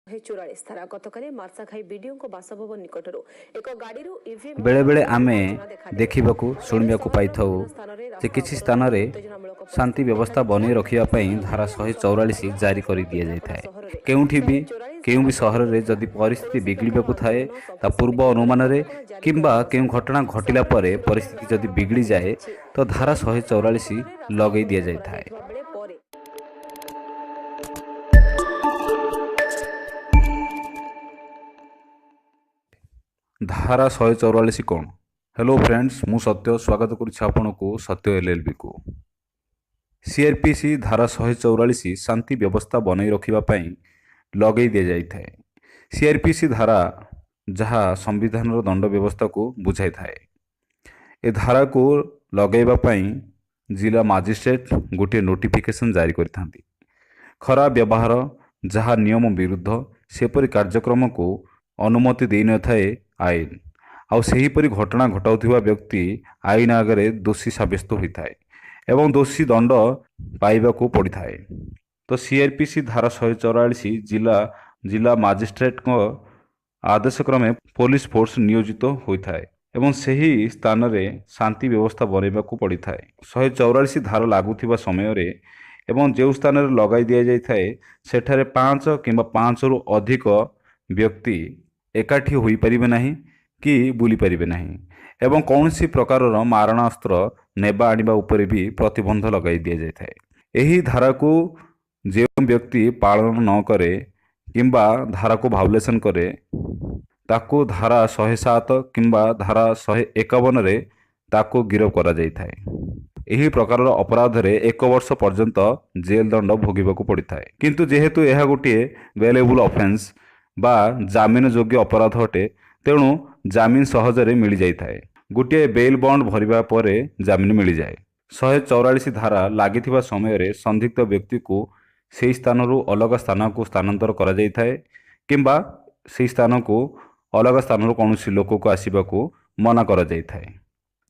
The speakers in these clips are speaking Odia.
144 ଧାରା। ଗତକାଲି ମାର୍ଶାଘାଇ ବିଡିଓଙ୍କ ବାସଭବନ ନିକଟରୁ ଏକ ଗାଡ଼ିରୁ ଇଭିଏମ୍ ବେଳେବେଳେ ଆମେ ଦେଖିବାକୁ ଶୁଣିବାକୁ ପାଇଥାଉ ଯେ କିଛି ସ୍ଥାନରେ ଶାନ୍ତି ବ୍ୟବସ୍ଥା ବନେଇ ରଖିବା ପାଇଁ ଧାରା 144 ଜାରି କରି ଦିଆଯାଇଥାଏ। କେଉଁଠି ବି, କେଉଁ ବି ସହରରେ ଯଦି ପରିସ୍ଥିତି ବିଗିଡ଼ିବାକୁ ଥାଏ, ତା ପୂର୍ବ ଅନୁମାନରେ କିମ୍ବା କେଉଁ ଘଟଣା ଘଟିଲା ପରେ ପରିସ୍ଥିତି ଯଦି ବିଗିଡ଼ିଯାଏ, ତ ଧାରା 144 ଲଗାଇ ଦିଆଯାଇଥାଏ। ବେଳେ ପରେ ଧାରା 144 କ'ଣ? ହ୍ୟାଲୋ ଫ୍ରେଣ୍ଡସ୍, ମୁଁ ସତ୍ୟ, ସ୍ୱାଗତ କରୁଛି ଆପଣଙ୍କୁ ସତ୍ୟ ଏଲ୍ଏଲ୍ବିକୁ। ସିଆର୍ପିସି ଧାରା 144 ଶାନ୍ତି ବ୍ୟବସ୍ଥା ବନେଇ ରଖିବା ପାଇଁ ଲଗାଇ ଦିଆଯାଇଥାଏ। ସିଆର୍ପିସି ଧାରା ଯାହା ସମ୍ବିଧାନର ଦଣ୍ଡ ବ୍ୟବସ୍ଥାକୁ ବୁଝାଇଥାଏ। ଏ ଧାରାକୁ ଲଗାଇବା ପାଇଁ ଜିଲ୍ଲା ମାଜିଷ୍ଟ୍ରେଟ୍ ଗୋଟିଏ ନୋଟିଫିକେସନ୍ ଜାରି କରିଥାନ୍ତି। ଖରାପ ବ୍ୟବହାର ଯାହା ନିୟମ ବିରୁଦ୍ଧ, ସେପରି କାର୍ଯ୍ୟକ୍ରମକୁ ଅନୁମତି ଦେଇନଥାଏ ଆଇନ। ଆଉ ସେହିପରି ଘଟଣା ଘଟାଉଥିବା ବ୍ୟକ୍ତି ଆଇନ ଆଗରେ ଦୋଷୀ ସାବ୍ୟସ୍ତ ହୋଇଥାଏ ଏବଂ ଦୋଷୀ ଦଣ୍ଡ ପାଇବାକୁ ପଡ଼ିଥାଏ। ତ ସିଆର୍ପିସି ଧାରା 144 ଜିଲ୍ଲା ମାଜିଷ୍ଟ୍ରେଟଙ୍କ ଆଦେଶ କ୍ରମେ ପୋଲିସ ଫୋର୍ସ ନିୟୋଜିତ ହୋଇଥାଏ ଏବଂ ସେହି ସ୍ଥାନରେ ଶାନ୍ତି ବ୍ୟବସ୍ଥା ବନାଇବାକୁ ପଡ଼ିଥାଏ। 144 ଧାରା ଲାଗୁଥିବା ସମୟରେ ଏବଂ ଯେଉଁ ସ୍ଥାନରେ ଲଗାଇ ଦିଆଯାଇଥାଏ, ସେଠାରେ 5 କିମ୍ବା 5ରୁ ଅଧିକ ବ୍ୟକ୍ତି ଏକାଠି ହୋଇପାରିବେ ନାହିଁ କି ବୁଲିପାରିବେ ନାହିଁ ଏବଂ କୌଣସି ପ୍ରକାରର ମାରଣାସ୍ତ୍ର ନେବା ଆଣିବା ଉପରେ ବି ପ୍ରତିବନ୍ଧ ଲଗାଇ ଦିଆଯାଇଥାଏ। ଏହି ଧାରାକୁ ଯେଉଁ ବ୍ୟକ୍ତି ପାଳନ ନ କରେ କିମ୍ବା ଧାରାକୁ ଭାଉଲେସନ୍ କରେ, ତାକୁ ଧାରା 107 କିମ୍ବା ଧାରା 151ରେ ତାକୁ ଗିରଫ କରାଯାଇଥାଏ। ଏହି ପ୍ରକାରର ଅପରାଧରେ 1 ବର୍ଷ ପର୍ଯ୍ୟନ୍ତ ଜେଲ ଦଣ୍ଡ ଭୋଗିବାକୁ ପଡ଼ିଥାଏ। କିନ୍ତୁ ଯେହେତୁ ଏହା ଗୋଟିଏ ବେଲେବୁଲ୍ ଅଫେନ୍ସ ବା ଜାମିନ ଯୋଗ୍ୟ ଅପରାଧ ଅଟେ, ତେଣୁ ଜାମିନ ସହଜରେ ମିଳିଯାଇଥାଏ। ଗୋଟିଏ ବେଲ୍ ବଣ୍ଡ ଭରିବା ପରେ ଜାମିନ ମିଳିଯାଏ। 144 ଧାରା ଲାଗିଥିବା ସମୟରେ ସନ୍ଦିଗ୍ଧ ବ୍ୟକ୍ତିକୁ ସେହି ସ୍ଥାନରୁ ଅଲଗା ସ୍ଥାନକୁ ସ୍ଥାନାନ୍ତର କରାଯାଇଥାଏ କିମ୍ବା ସେହି ସ୍ଥାନକୁ ଅଲଗା ସ୍ଥାନରୁ କୌଣସି ଲୋକକୁ ଆସିବାକୁ ମନା କରାଯାଇଥାଏ।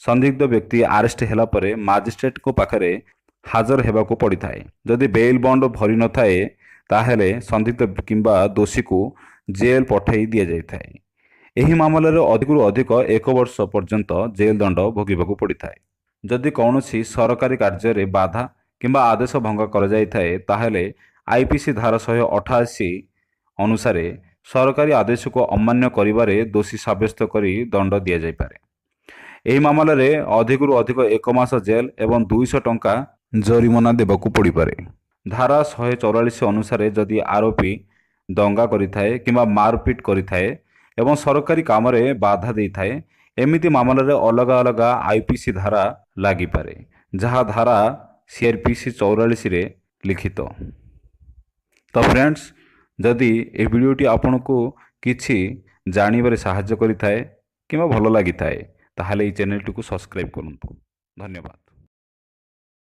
ସନ୍ଦିଗ୍ଧ ବ୍ୟକ୍ତି ଆରେଷ୍ଟ ହେଲା ପରେ ମାଜିଷ୍ଟ୍ରେଟଙ୍କ ପାଖରେ ହାଜର ହେବାକୁ ପଡ଼ିଥାଏ। ଯଦି ବେଲ୍ ବଣ୍ଡ ଭରି ନଥାଏ, ତାହେଲେ ସନ୍ଦିଗ୍ଧ କିମ୍ବା ଦୋଷୀକୁ ଜେଲ୍ ପଠାଇ ଦିଆଯାଇଥାଏ। ଏହି ମାମଲାରେ ଅଧିକରୁ ଅଧିକ 1 ବର୍ଷ ପର୍ଯ୍ୟନ୍ତ ଜେଲ୍ ଦଣ୍ଡ ଭୋଗିବାକୁ ପଡ଼ିଥାଏ। ଯଦି କୌଣସି ସରକାରୀ କାର୍ଯ୍ୟରେ ବାଧା କିମ୍ବା ଆଦେଶ ଭଙ୍ଗ କରାଯାଇଥାଏ, ତାହେଲେ ଆଇପିସି ଧାରା 188 ଅନୁସାରେ ସରକାରୀ ଆଦେଶକୁ ଅମାନ୍ୟ କରିବାରେ ଦୋଷୀ ସାବ୍ୟସ୍ତ କରି ଦଣ୍ଡ ଦିଆଯାଇପାରେ। ଏହି ମାମଲାରେ ଅଧିକରୁ ଅଧିକ 1 ମାସ ଜେଲ୍ ଏବଂ 200 ଟଙ୍କା ଜରିମାନା ଦେବାକୁ ପଡ଼ିପାରେ। ଧାରା 144 ଅନୁସାରେ ଯଦି ଆରୋପି ଦଙ୍ଗା କରିଥାଏ କିମ୍ବା ମାରପିଟ କରିଥାଏ ଏବଂ ସରକାରୀ କାମରେ ବାଧା ଦେଇଥାଏ, ଏମିତି ମାମଲାରେ ଅଲଗା ଅଲଗା ଆଇପିସି ଧାରା ଲାଗିପାରେ, ଯାହା ଧାରା ସିଆର୍ପିସି 44ରେ ଲିଖିତ। ତ ଫ୍ରେଣ୍ଡସ୍, ଯଦି ଏହି ଭିଡ଼ିଓଟି ଆପଣଙ୍କୁ କିଛି ଜାଣିବାରେ ସାହାଯ୍ୟ କରିଥାଏ କିମ୍ବା ଭଲ ଲାଗିଥାଏ, ତାହେଲେ ଏହି ଚ୍ୟାନେଲଟିକୁ ସବସ୍କ୍ରାଇବ୍ କରନ୍ତୁ। ଧନ୍ୟବାଦ।